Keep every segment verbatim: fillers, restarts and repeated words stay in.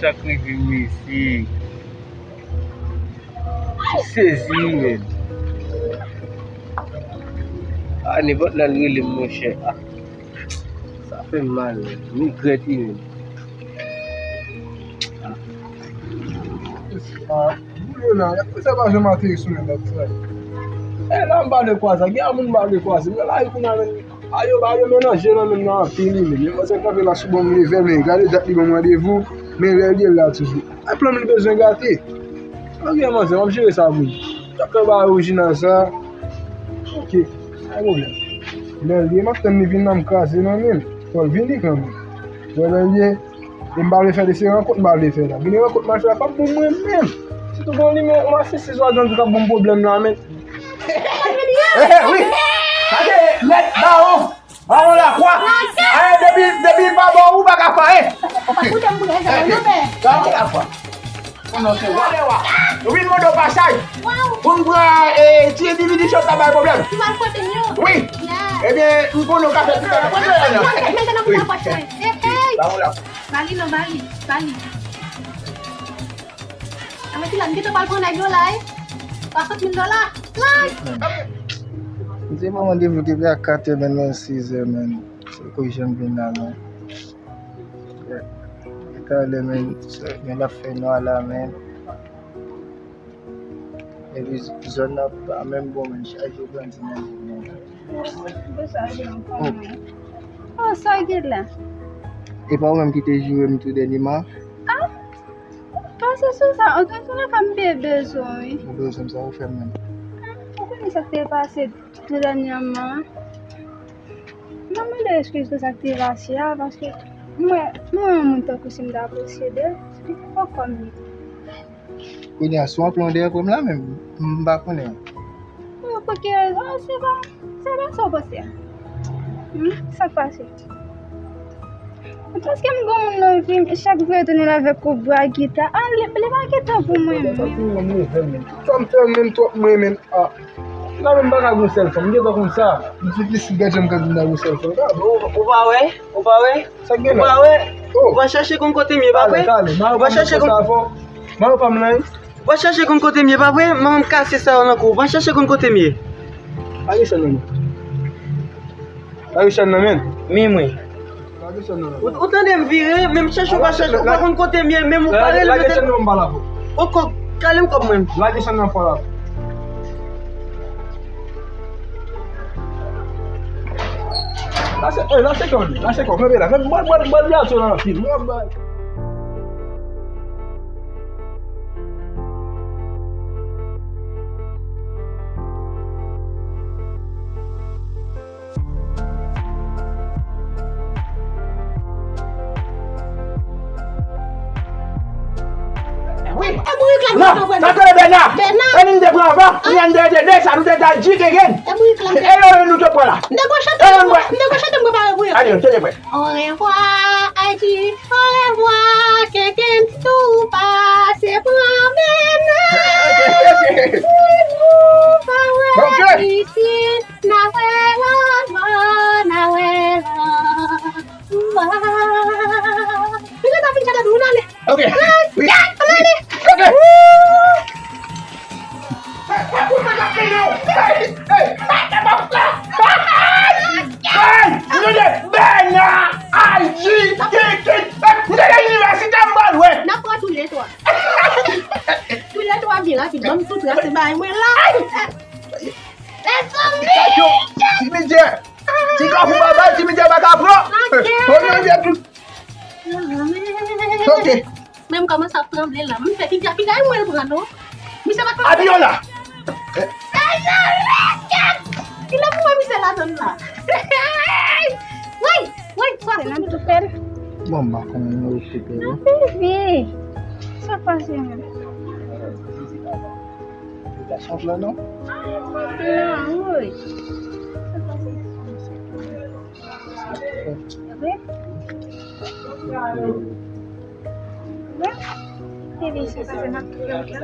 Sa k rive m mesye. M sezi wi menm. A, nenpòt lè l rele m, monchè. A, sa fè m mal, m regrèt wi menm. A, boule la, sa pa janm ateri sou mwen, dòk, frè. E la m pa de kwaze, gen moun m pa de kwaze. Mwen la, e kounye a menm. Ayo, ayo, melanje nan menm nan anpil wi menm. Yo panse kanpe la sou bon level, men gade dat li ban m randevou, men lè l ye la toujou. Ay, plan m li bezwen gate. Ok, manzè, m ap jere sa pou li. T ap fè bagay orijinal sa. Ok, pa gen pwoblèm. Lè l ye, m ap tann li vin la, m kraze nan men l. Fò l vini kanmenm. Wè lè l ye, e m pa vle fè de se rankont m pa vle fè la. Vini rankont m al fè la, p ap bon mwen menm. Sitou gon li, men, m ap se si zwa grandi k ap ban m pwoblèm la, men. Eh, eh, wi. Gade, nèg bawon. Bawon lakwa. Eh, depi, depi l pa ba w, ou pa ka fè. Ou pa koute m pou lè sa, non, men. Bawon lakwa. Ou non, se wa. Wi, m mande w pasaj. Pou m pran, eh, ti endividi sa ta bay pwoblèm. Ou al kote m yo? Wi. Ebyen, m konnen w ka fè tout sa. Kote w ye la? Mete nan bout apòch mwen. Hey, hey. Bawon lakwa. Ba li non, ba li. Ba li. Anmwey, Tila, m gentan pral pran nèg yo la, wi. Swasant mil dola. Laj! M te pran randevou depi a katè, men nan sizè, men. Se kou jan m vin la, men. Talè, men, men l ap fè nwa la, men. Epi zòn nan pa menm bon, men. Chak jou grandi, men. Oh, sa w gen la? E pa ou menm ki te joure m tou dènyèman? Ah! Pase sou sa, antouka, m te bezwen w, wi. Ou bezwen m, sa ou fè m menm? Ou konnen sa k te pase tou dènyèman an? M ap mande w eskiz pou sa k te pase a, paske mwen, mwen, yon moun tankou si m ta posede, li poko kòm li. Kounye a, si w ap pran dèyè kò m la menm, m pa konnen. Pou, pou ki rezon? Se pa, se pa sa w panse a. Hmm? Sa k pase? Paske m gon moun nan vi m, chak jou retounen avèk kobra gita. Ah, li, li pa gen tan pou mwen menm. Tout sa m fè menm twòp mwen menm. Ah. La menm m pa ka gon sèl fanm. M gentan konn sa. M difisil gade jan m ka vin la gon sèl fanm. Ou, ou pa wè? Ou pa wè? Sa k gen la? Ou pa wè? Oh. Ou pa chèche konn kote m ye, pa vre? Ou pa chèche konn. Mayo pa m nan, wi. Ou pa chèche konn kote m ye, pa vre? Manman m kase sa yo nan kou. Ou pa chèche konn kote m ye. Lage chèn nan men. Lage chèn nan men. Men mwen. Lage chèn nan men. Ou, ou tande m vire, menm chèche ou pa chèche, ou pa konn kote m ye, menm ou pa rele. Lage chèn nan, m pa la pou. Ou kòk, kale m kòb mwen. Lage chèn nan, m pa la pou. Lase, eh, lase kò, lase kò, kanpe la. Mwen, mwen, mwen, mwen, mwen, mwen, mwen, mwen, Wi. E bourik la, non, sa se Bèna. Bèna. E li n te pran avan, li an de de sa, nou te ta di ke gen. E bourik la. E yo, nou te pran la. M te gon chante, m te gon chante, m prepare pou yo. Allez, nou te prè. Au revoir, Haïti. Au revoir, Keken. Tou pase pran Bèna. Pou nou pa wè isit, n a wè lòt bò, n a wè lòt bò. Li gentan fin chante pou nou, n ale. Ok. Wi. N ale. Ok. Hey, hey, hey, hey, Bèna, Haïti, Keke, hey, m te gen inivèsite m pral wè. N ap pran tou le twa. Tou le twa byen rapid. Ban m tou trase bay mwen la. Mezanmi! Ti Midyè! Ti Kafou Babay, Ti Midyè pa ka pran. Ok. Oye, oye, tout. Mezanmi! Ok. Men m kòmanse ap tranble la. M fè piga, piga, e mwen l pran, non? Misye pa t konn. Abiola! Mezanmi! Kilè pou mwen misye la zòn la? Woy! Woy! Swa se nan tou fè l. Bon, m pa konnen nou okipe yo. Nan vivi. Sa k pase menm? Li pa sanble non? Non, wi. Wi. Wi. Li di se sa, se nan tout lòt la.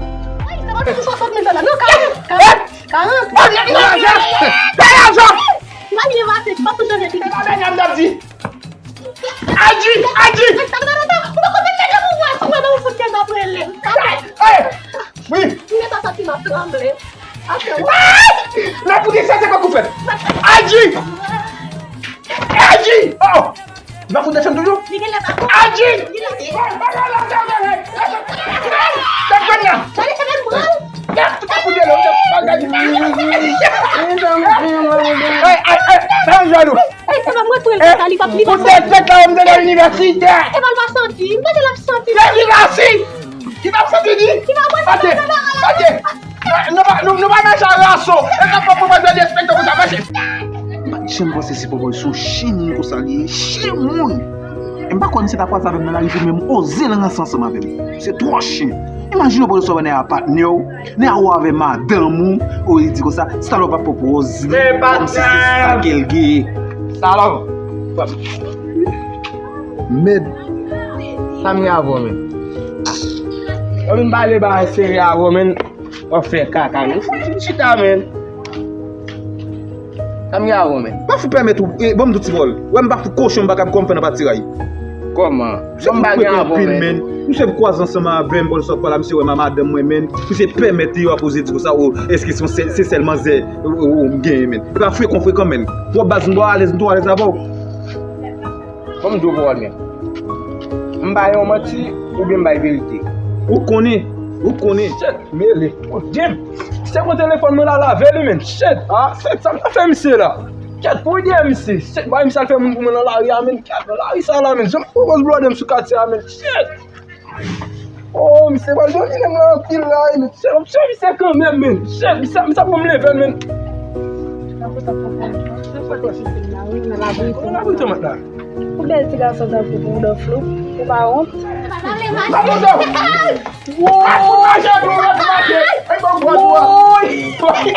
Ay, sa va fè swasant mil dola. Non, karant, karant, karant. Mwen gen lajan. Gen lajan. Mwen gen lajan. Mwen gen lajan. Mwen gen lajan. Adji! Adji! Wi! Mwen ta santi m ap tranble. Nan poudi sa se pa kou fèt? Adji! Adji! Oh! Nan kou desann toujou? Adji! Ay, ay, ay, sa jalou. Ey, se mwen k pran l konsa, li p ap, li p ap. Pou tèt fèt la, m te nan inivèsite. E pa l pa santi, m panse l ap santi. Li pa si, li p ap santi li. Li pa pran sa. Mache, mache. Nou pa, nou, nou pa nan jan raso. E sa fò pou mwen fè derespekte konsa, mache. M pa t janm panse se pou mwen sou chen moun konsa li ye. Chen moun. E m pa kwè misye ta kwaze avè m nan lari pou menm oze ranse ansanm avè m. Se twò chen. Imajine w pou resevwa nèg a patnè w, nèg a ou avè madanm ou, ou li di konsa, salòp ap pwopoze li kòmsi se sa ke l gen. Salòp. Mèd. Sa m gen avè w, men? Ou vin pale bagay serye avè w, men. W ap fè kaka, men. Fouti chita, men. Sa m gen avè w, men? Pa fout pèmèt ou, e, ban m di w ti vòl. Wè m pa fout kochon, m pa kab kòm fè nan patiray. Kòman? Misye fout pran pil, men. Misye kwaze ansanm avè m, pandan sa w ap pale a, misye wè m a madanm mwen, men. Misye pèmèt li, w ap oze di konsa, o, èske se, se sèl manzè, o, o, o, m genyen, men. E pa frekan, frekan, men. Twòp baz, m twò alèz, m twò alèz avè w. Ban m di w pawòl, men. M bay yon manti, oubyen m bay verite? Ou konnen, ou konnen. Shit, mele, o, damn. Se kon telefòn mwen la lave li, men. Shit, ah, shit, sa m ta fè misye la? Kèt, pou ide misye. Shit, bay misye al fè moun pou mwen nan lari a, men. Kèt, nan lari sa la, men. Janm pran pòz blòdè m sou katye a, men. Shit. Oh, misye pral domine m la anpil la, wi, men. Shit, m ap chanje misye kanmenm, men. Shit, misye, misye ap ban m level, men. Nan pwoteje m la, wi, nan labri. Kòman labri tomat la? Pou bèl ti gason tankou Rudolph Lou, ou pa wont? Mache, mache, mache. Woy! Woy! Woy!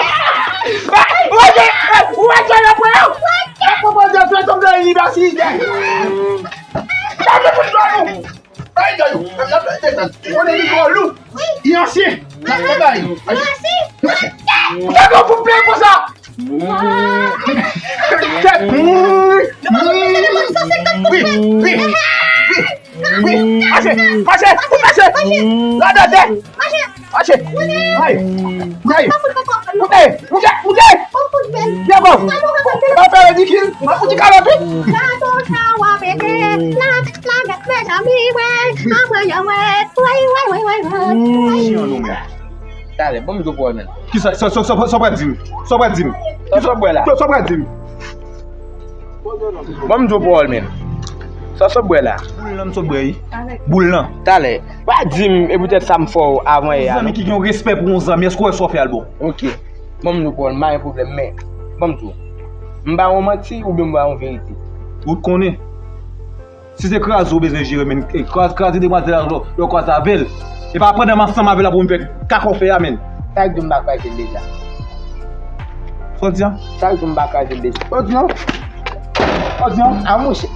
Woy! Ay, Dayou, m ap desann. Ou konnen li twò lou. Li ansyen. N ap fè bay. Gade w pou plè konsa. Wi, wi, wi. Wi. Wi. Mache, mache, mache. Radòtè. Mache. Ay. Ay. Moute, moute, moute. Byen bon. Pa fè ridikil. M ap fouti kalòt, wi. Chien an nou menm. Talè, ban m di w pawòl, men. Kisa, sa, sa, sa, sa w pral di m? Sa w pral di m? Sa, sa w bwè la? Sa, sa w pral di m? Ban m di w pawòl, men. Sa, sa w bwè la? Boul nan m sot bwè, wi. Boul nan. Talè, pa di m, e poutèt sa m fè w avan yè a, non? Zanmi ki gen yon respè pou yon zanmi, èske w wè sa w fè a l bon? Ok. Ban m di w pawòl, m pa gen pwoblèm, men ban m di w. M ba w yon manti oubyen m ba w yon verite? Ou t konnen. Si se kraze w bezwen jere, men, e, kraz-, kraze demwazèl la, lè w kwaze avè l. E pa pandan m ansanm avè l pou m fè kaka w fè a, men. Sa k di m pa kraze l deja? Sa w di a? Sa k di m pa kraze l deja? Sa w di a? Sa w di a? A, monchè.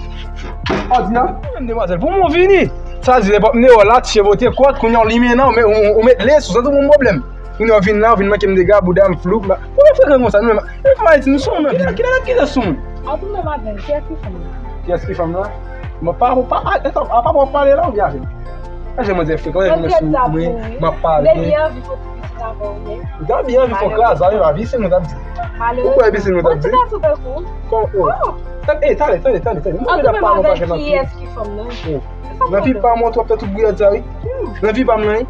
Sa w di a? Menm demwazèl, pou mwen vini. Sa di, lè pòt m deyò la, ti cheve w te kòt, kounye a w limen nan, ou met, ou, ou met lens, ou santi w gon pwoblèm. Kounye a w vin la, w vin manke m dega, bouda m flou, m pa, ou pa frekan konsa, nou menm. E pou Ayiti, nou sou moun anpil. Kilè, kilè n ap kite sou moun? An tou menm avè m, kiyès ki fanm nan? Kiyès ki fanm nan? Mwen pa, pa, a, a, a, pa, pa pale la, ou byen avè m? A, jan manzè frekan, lè vin sou mwen, m ap pale. Depi anvi fò ti pitit avè w, men. Ou ta byen anvi fò kraz, a, e pa vise nou t ap di. Ou kwè vise nou t ap di? Kòman, o. Tande, e, tande, tande, tande, tande. Mwen ap pale yon pakèt anpil. Kiyès ki fanm nan? O. Nan vi pa m, w ap fè tout bouyad sa, wi. Nan vi pa m nan, wi.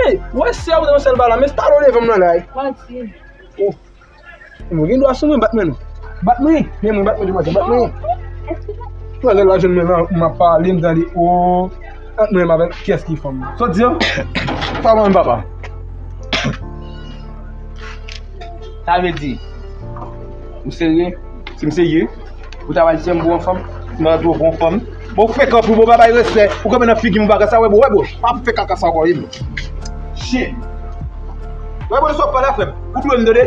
Ey, ou wè si a ou nan sèl bagay la, men talon devan m nan la, wi. Manti. O. Mwen gen dwa sou mwen, bat mwen. Bat mwen, men mwen, bat mwen, demwazèl, bat mwen. Demwazèl la jwenn mwen la, m ap pale, m tande, o. Ant mwen avèk kiyès ki fanm nan? Sa w di a? Pa mwen, papa. Sa vle di, ou serye? Si m serye, ou ta pral tiye m pou yon fanm? Si m pral tiye w pou yon fanm? Bon, ou fè kanpe, bon, pa bay respè. Ou kanpe nan figi m, bagay sa, wè, bon, wè, bon, pa fè kaka sa ankò, wi. Chen. Wè, bon, sa w ap pale a, frè m. Ou touye m, tande?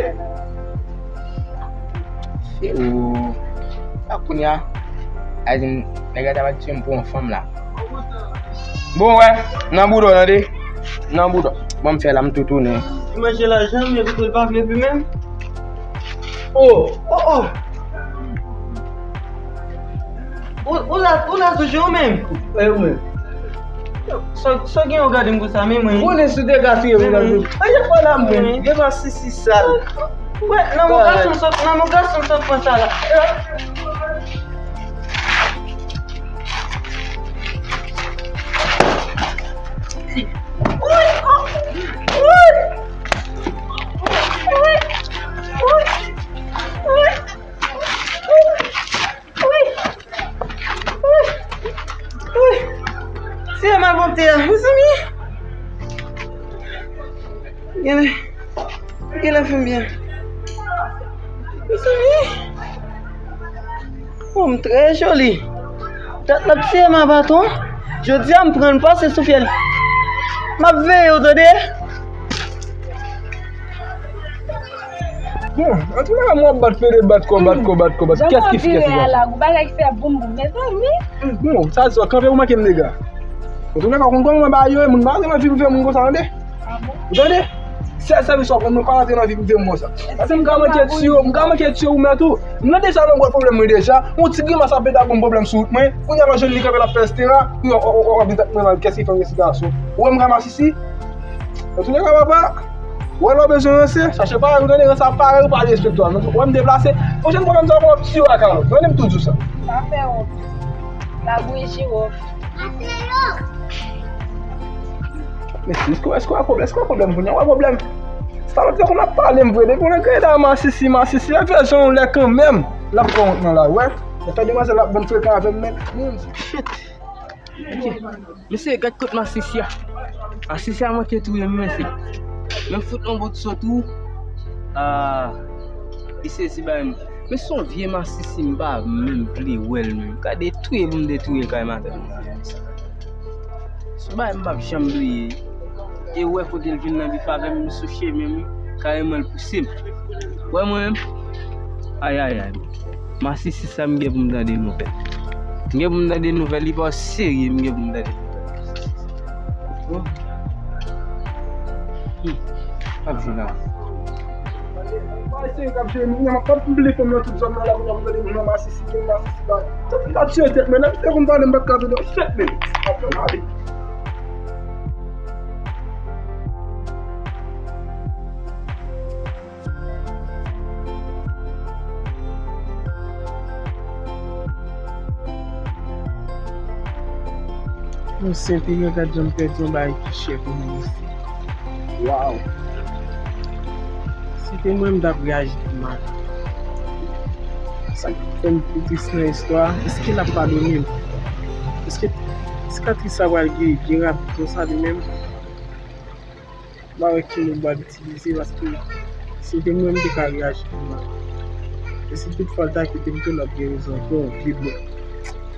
Frero, sa kounye a, a di m, nèg la ta pral tiye m pou yon fanm la. Bon, wè, nan bouda w, tande? Nan bouda w. Bon, m fè la, m tou tounen. Li manje lajan m, epi tou, li pa vle pi menm. Oh! Oh, oh! Ou, ou la, ou la toujou ou menm? Wi, ou menm. Sa, sa gen yon gade m konsa, men mwen. Konnen si w te ka touye m nan tou. Aye, fò la mwen. Gen masisi sal. Wè, nan mon gason sot, nan mon gason sot pran sa la. Wi! Wi! Wi! Wi! Wi! Tiye malpwòpte a, mezanmi! Genlè, genlè fè m byen. Mezanmi! Oh, m trè joli. Dat l ap tiye m a baton. Jodi a, m pran l pase sou fyèl. M ap veye w, tande? Bon, antouka, mwen ap bat pede, bat kò, bat kò, bat kò, bat kò. Kès ki fi, kès ki gason? Jan m ap vire a la, gon bagay ki fè boum boum, mezanmi. Bon, sa di sa, kanpe ou manke m dega. Antouka, ou konn kòman bagay yo ye, moun pa antre nan vi prive moun konsa, tande? Ah bon? Ou tande? Sèl sèvis w ap rann mwen, pa antre nan vi prive m konsa. Paske m ka manke tiye w, m ka manke tiye w, mèt ou. M nan deja nan gwo pwoblèm mwen deja. Yon ti grimas ap pete ap ban m pwoblèm sou wout mwen. Kounye a w ap jwenn li kanpe l ap fè estera. Wi, w ap vin tèt mwen mal, kès ki fè yon estera sou. Ou wè m ka masisi? Antouka, papa, ou wè lè w bezwen ranse, chache parèy ou, tande, ranse ap parèy ou, pa derespekte w. Ou wè m deplase, pwochèn fwa menm sa w ap tiye w ak alòt. Tande m tou di w sa. Pa fè wont. Labouyi jiwòf. Mesye, èske, èske w wè pwoblèm? Èske w wè pwoblèm kounye a? W wè pwoblèm? Salòp yo konn ap pale m vre. Depi w nan kreda masisi, masisi, lè fè jan w lè kanmenm, l ap fè wont nan lari, wè. Lè fè demwazèl ap bann frekan avè m, men, men. Shit. Mesye, gad kot masisi a. Masisi a manke touye m, mesye. Men fout yon bout sot ou. Ah, li sezi bay m. Men se yon vye masisi, m pa menm vle wè l menm. Gade touye pou m te touye kay madanm nan. Se yon bagay m p ap janm bliye. E wè kote l vin nan bif avè m sou chemen m, kareman l pouse m. Wè mwen menm? Ayayay. Masisi sa m gen pou m tande nouvèl. M gen pou m tande nouvèl, li pa serye, m gen pou m tande nouvèl. Oh. Hmm. P ap jwe la. Ay, se yo k ap jere m. Kounye a m ap bliye fanm nan tout zòn nan la, kounye a m tande moun nan masisi, gen masisi la. Tout moun ap jere tèt mwen, nan misye konn pale, m pa t ka tande yon sèt minit. Ap fè m ale. Bon, Sentènè, gad jan m pèdi yon bagay ki chè pou mwen isi. Waw! Si te mwen, m t ap reyaji pi mal. Sa k fè m pi tris nan istwa a, èske l ap padone m? Èske sikatris sa pral geri byen rapid konsa li menm? M pa wè ki mo m pral itilize, paske si te mwen, m te ka reyaji pi mal. E si toutfwa l ta kite m tou, l ap gen rezon ankò, vye blan.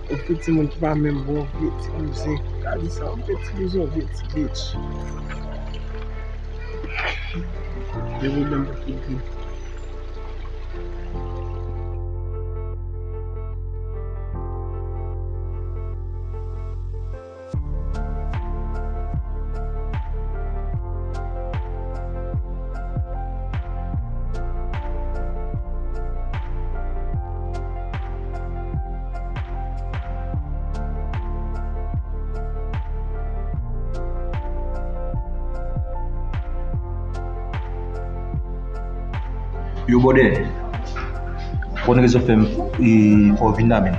Yon vye timoun ki pa menm bon, vye ti bouzen. Gade sa, yon vye ti bouzen, yon vye ti bitch. Vye pwoblèm pou tout vi. Yo, brother, konn rezon fè m, e, fè w vin la, men.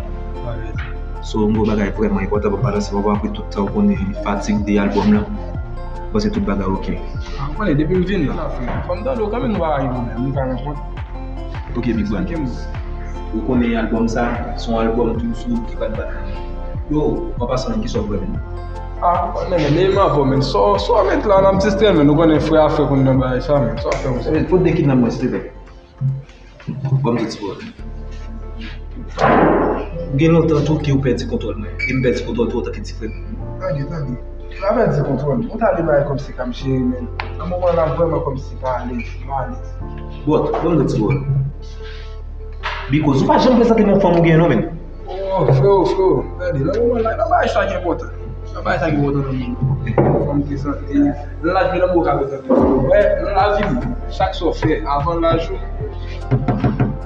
So, m gen yon bagay vrèman enpòtan pou m pale ansanm avè w apre tout tan, ou konnen fatig de albòm lan. M panse tout bagay oke. Ah, ou konnen, depi m vin la, fò m tande w kanmenm, nou pa rive menm, nou pa rankontre. Oke, Big Brand. Ou konnen albòm sa, se yon albòm toujou ki pral bat. Yo, an pasan, kisa w kwè, men? Ah, ou konnen, men, men, men, men, sa, sa w met la, n ap distren, men, nou konnen frè a frè konn nan bagay sa, men, sa w fè, men. Fout de kidnap mwen, silvouplè. Ban m di w ti pawòl. Gen lontan tou ke w pèdi kontwòl mwen. E m pèdi kontwòl tou antanke ti frè m. Tande, tande. Pa pèdi kontwòl. Ou t ale bay kòmsi k ap jere, men nan moman la, vrèman kòmsi pa alèz, pa alèz. Bòt, ban m di w ti pawòl. Because ou pa janm prezante m yon fanm ou gen non, men. Oh, freo, freo, tande, nan moman la, nan bagay sa ki enpòtan. Nan bagay sa ki enpòtan nan moman. Fò m prezante. Laj mwen nan mwen ka prezante. Wè, nan lavi m, chak sa w fè, avan laj ou,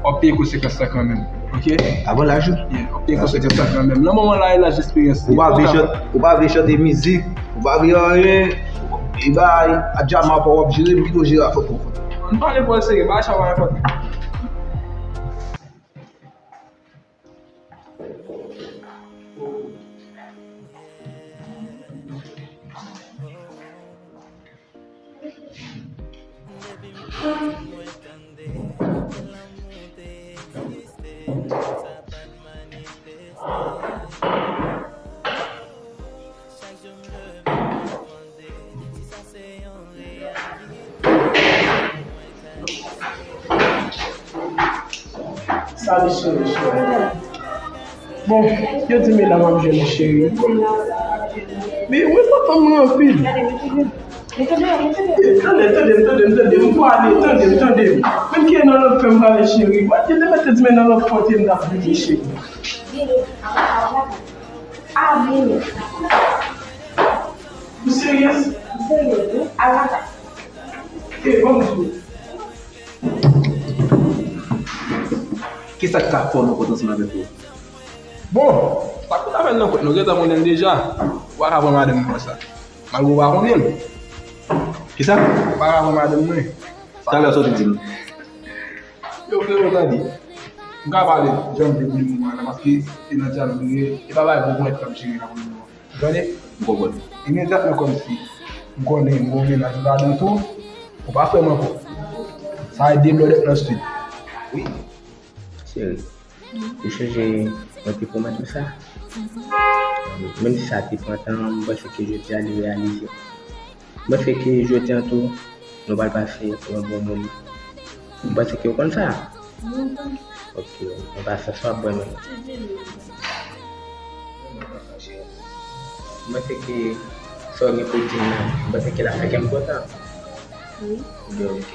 w ap peye konsekans lan kanmenm. Ok? Avan laj ou? Yeah, w ap peye konsekans lan kanmenm. Nan moman la, e laj esperyans. Ou pa vle chante, ou pa vle chante mizik, ou pa vle anyen, e bay, a djama pa w ap jere, m pito jere a fòk konprann. Ann pale pòl serye, bagay sa pa enpòtan. Salut, cheri, cheri. Bon, yo di medam ap jwenn ou, cheri. Men, ou enpòtan mwen anpil. Tande, tande, tande, tande, m prale, tande, tande. Menm ki nan lòt fèm prale, cheri. Mwen te mete di men nan lòt fòt, m t ap vini, cheri. Vini. A, vini. Ou serye? M serye, wi. Al lakay. E, ban m di w. Kisa k ka fè w nan kont ansanm avèk ou? Bon, sa k pou ta fè l nan kont nou, gentan konnen l deja. Ou pa ka pran madanm mwen konsa. Malgre ou pa konnen l. Kisa? Ou pa ka pran madanm mwen. Talè sa w te di m. Yo, frero, tande. M ka pale jan m vle pou le moman la, paske se nan dyalòg nou ye. E pa bagay gwo ponyèt k ap jere la pou le moman. Tande? M konprann. Imedyatman kòmsi m konnen m gen yon mennaj ladan tou, ou pa frè m ankò. Sa e deblòdèt nan sid. Wi. Cheri, ou sonje mwen te pwomèt ou sa? Menm si sa te pran tan, m panse ke jodi a li reyalize. M panse ke jodi a tou, nou pral pase yon bon moman. M panse ke ou konn sa. Ok, yon pasyans w ap ban nou. M panse ke sa w gen pou di m nan, m panse ke l ap fè kè m kontan. Wi. Bon, ok.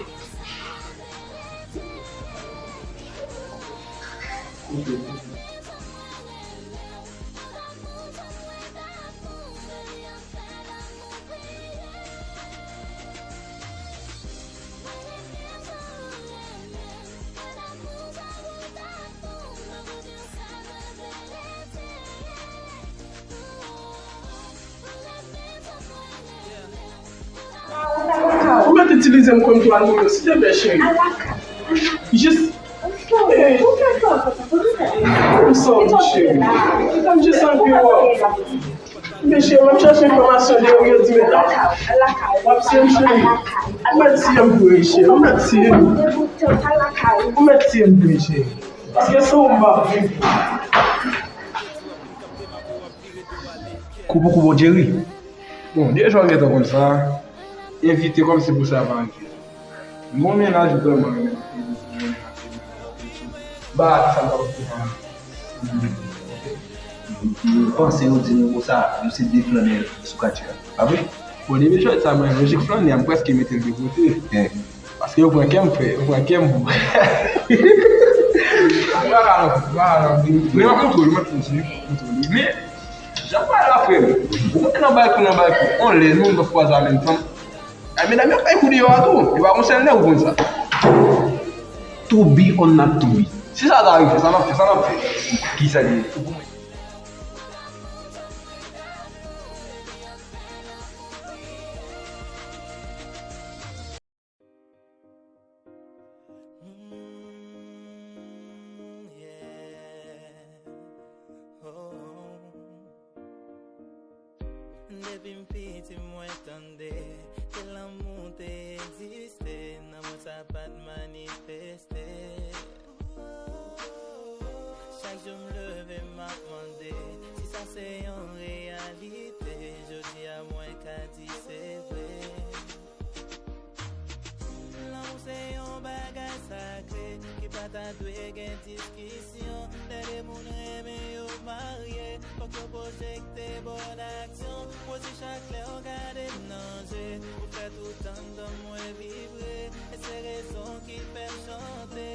Ou mèt itilize m kòm twal mwen yo, silteplè, cheri. Jis. Eh, ou fè sa, ou fè sa, ou fè sa. M sòti, cheri. Jis anvi wè w. Men cheri, m ap chache enfòmasyon de ou, yo di m lakay. W ap siye m, cheri? Ou mèt siye m vre, cheri. Ou mèt siye m. Ou mèt siye m vre, cheri. Paske san ou m p ap viv. Kou pou kou, bon, Jerry. Bon, deja w gentan konn sa. Envite kòmsi pou sa pa rive. M gon mennaj, m vrèman renmen anpil, m renmen anpil, m renmen anpil. M pa wè sa m kapab fè. M panse yo di nou konsa, nou se de flannè sou katye a. Pa vre? Bon, depi jodi sa, mwen, lojik flannè a, m prèske mete l de kote. Paske yo pran kè m, frè, yo pran kè m pou. Mwen pa ka nan, mwen pa ka nan. Men m ap montre w, mwen ap montre w, montre w. Men, jan m pale la, frè m, ou konn nan bay kou, nan bay kou. On lè, nou, nou t ap kwaze an menm tan. Ay, medam yo ap bay kou deyò a tou. Yo pa gon sèl nèg ou konn sa. To be or not to be. Si sa ta rive, sa n ap fè, sa n ap fè. Kisa li ye? Mm, yeah. Oh. Depi m piti mwen tande ke lanmou te egziste, nan mond sa pa t manifeste. Chak jou m leve m ap mande si sa se yon reyalite. Jodi a mwen ka di se vre. Lanmou se yon bagay sakre ki pa t Ta dwe gen diskisyon, lè de moun renmen yo marye, fòk yo pwojekte bòn aksyon. Rosie, chak lè w gade m nan je, ou fè tout anndan mwen vibre, e se rezon ki fè m chante.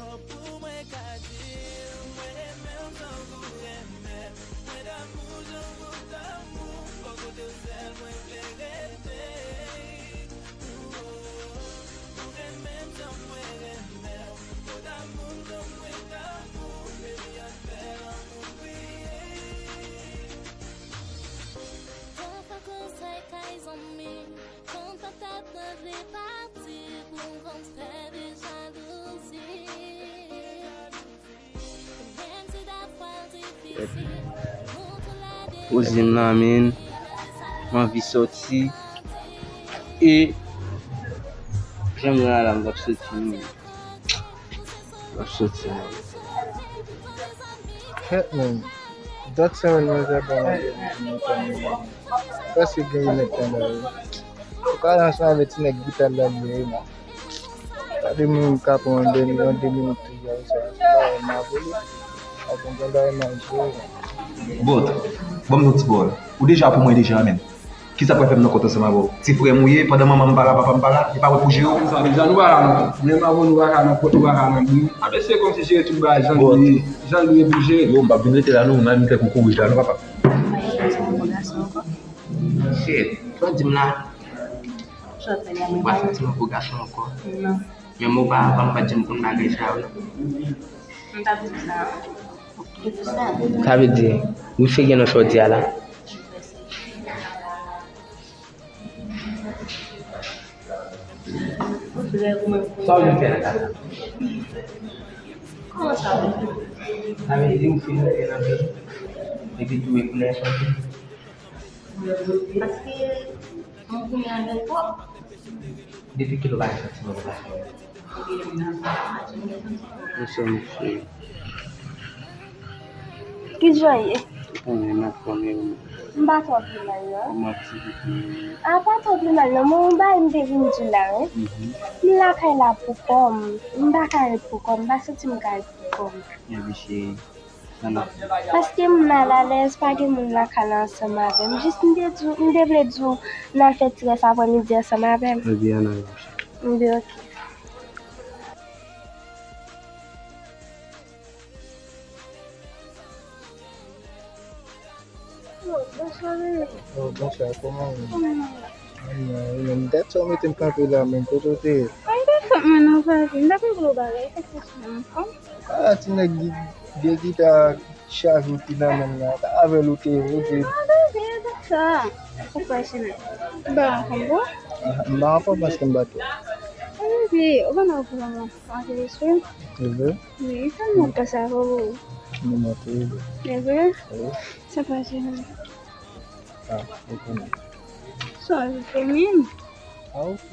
Oh, pou mwen ka di w, mwen renmen w tankou renmen m, mwen damou jan w damou, bò kote w sèl mwen vle rete. Ou renmen m jan mwen renmen w, ou damou m jan mwen damou w, baby, ann fè lanmou priye. Twa fwa konsèy kay zanmi, konn pa ta pran vle pati pou m konn fè de jalouzi. Rosie m nan men, m anvi sòti. E jan m gen la, m p ap sòti non. M p ap sòti non. Kèt men. Dat semèn mwen fè bon anpil pou mwen konn. Prèske gen yon nèt tan la wi. Ou ka al ansanm avèk ti nèg gita la li ye la. Gade moun ka pran yon de, yon de minit tou ya sa. Bagay m a vole. Avan gen bagay m a jere. Bòt, ban m yon ti bòl. Ou deja pou mwen deja menm. Kisa pral fè m nan kont ansanm avè w? Ti frè m ou ye, pandan manman m pa la, papa m pa la, li pa wè pou jere w? Mezanmi, Jan nou pa ka nan kont. Menm avè w nou pa ka nan kont, nou pa ka nan bri. A mesye kòmsi jere tout bagay Jan nou ye, Jan nou ye pou jere. Yo, m p ap vin rete la non, m al vin fè koukouwouj la non papa. Shit, sa w di m la? Ou pa santi m yon bo gason ankò? Non. Menm ou pa, pa m pa t janm konn bagay sa yo non. M pa di sa. Ki pou sa? Sa vle di, ou se gen nan sa w di a la? Sa w vin fè nan kay la? Kòman sa w vin fè? Sa vle di ou fin antre nan peyi, epi tou e kounye a chanje? Paske mwen konnen avè l twòp. Depi kilè w pa gen santiman pou gason yo? Depi lè m nan, m pa janm gen santiman pou gason. Ki jan w ye? Ou konnen m anfòm e ou menm? M pa twò pi mal non. Kòman aktivite yo ye? A pa twò pi mal non, men yon bagay m te vin di w la wi. M lakay la pou kò m, m pa ka ret pou kò m, m pa santi m ka ret pou kò m. Ebyen cheri, sa n ap fè? Paske m mal alèz, pa gen moun lakay la ansanm avè m. Jis m te di w, m te vle di w n al fè ti rès aprèmidi ansanm avè m. Ebyen ann ale. Ebyen oke. Oh, bonswa, bebe. Oh, bonswa, kòman w ye? Kòman w ye? Mwen, mwen, mwen, dat sa w mete m kanpe la menm, kote w te ye? Mwen te sot mwen nan vwazen, m t ap regle yon bagay, se kòsi nan fanm. Ah, ti nèg gi-, vye gita chaje w ki nan men l la, ta avè l ou te ye, ou te. Ah, bebe, dat sa. Ou kwè se nèg? Ba, konbo? Ah, m pa anfòm paske m ba twòp. Ah, bebe, ou pa nan pran mwen, antre sou. Ou vle? Wi, sa m ap pase avè w. Nou monte. E vre? Wi. Sa pase menm. Ah, ou konnen. Sa ajoute menm. Ah, ok.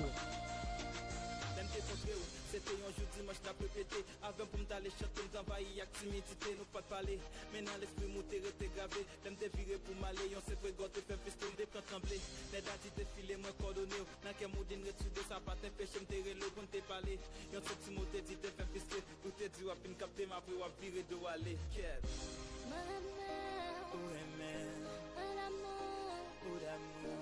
Lè m te kontre w, se te yon jou dimanch n ap repete. Avè m pou m t ale chante, m t anvayi ak timidite, nou pa t pale. Men nan lespri m ou te rete grave. Lè m te vire pou m ale, yon senp regò te fè m fiske, m te pran tranble. Nèg la di defile, mwen kòdone w. Nan kè m ou di n ret sou do, sa pa t anpeche m te rele w pou n te pale. Yon senp ti mo te di te fè m fiske. Ou te di w ap vin kapte m, apre w ap vire do w ale. Kèt. Mwen renmen w. Ou renmen m. Mwen damou w. Ou damou m.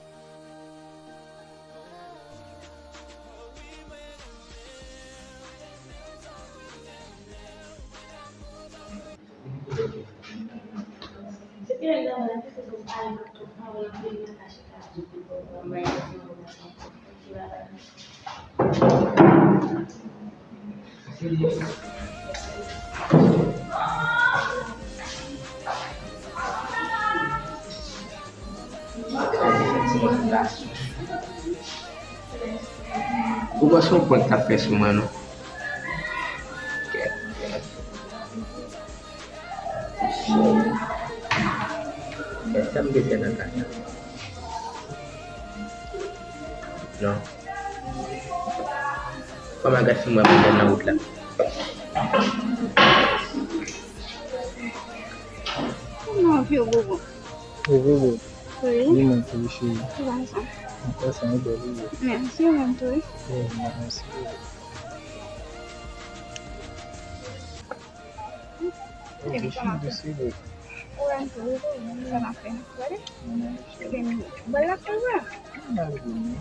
Oh wi, mwen renmen w, renmen w tankou m renmen w, mwen damou w tankou m. Se te yon granmoun ki te sou pale nan tout pawòl anpil nan kache. Ou panse yon prank k ap fè sou mwen non? Kèt, kèt. Kèt, sa m te fè nan kay la? Non. Kòman gad si m wè m nan wout la? Non, vye bobo. Vye bobo. Wi. Li menm tou, cheri. Ki bagay sa? Mwen kwè se yon bèl ide. Mèsi, ou menm tou, wi. Wi, mèsi. Epi sa m ap fè. Ou wè m tou, ou wè sa m ap fè. Gade. Epi m, bon, l ap fè vre. M ale pou mwen.